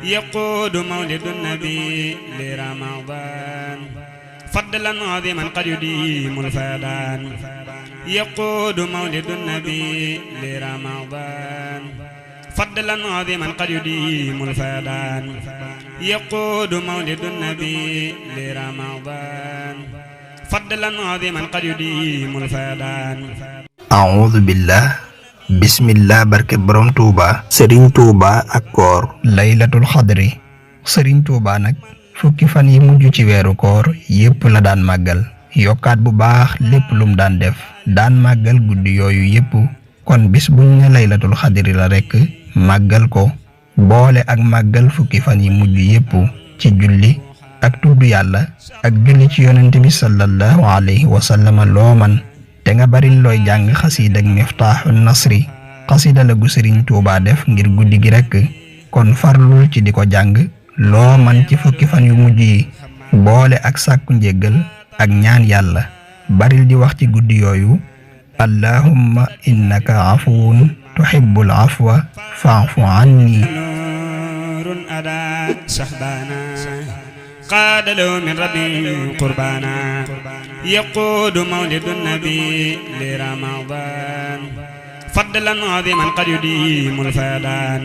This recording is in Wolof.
يقود مولد النبي لرمضان فضلا عظيما قد يديم الفيضان يقود مولد النبي لرمضان فضلا عظيما قد يديم الفيضان يقود مولد النبي لرمضان فضلا عظيما قد يديم الفيضان أعوذ بالله bismillah barke borom Touba Serigne Touba ak koor laylatul xadri Serigne Touba nag fukki fan yi mujj ci weeru koor yépp la daan màggal yokkaat bu baax lépp lum daan def daan màggal guddi yooyu yépp kon bis buñ ne laylatul xadri la rekk màggal ko boole ak màggal fukki fan yi mujj yépp ci julli ak tudd yàlla ak julli ci yonent bi sallallahu alayhi wa sallam loo man te nga bari looy jàng xasiida ak Miftaaxun Nasri xasiida la gu Serigne Touba def ngir guddi gi rekk kon farlul ci di ko jàng loo man ci fukki fan yu mujj yi boole ak sàkku njéggal ak ñaan yàlla baril di wax ci guddi yooyu allahumma innaka afuwun tuhibbul afwa fa'fu anni نور أدا سحبانا قاد له من ربي قربانا يقود مولد النبي لرمضان فضلا عظيما قد يديم الفيضان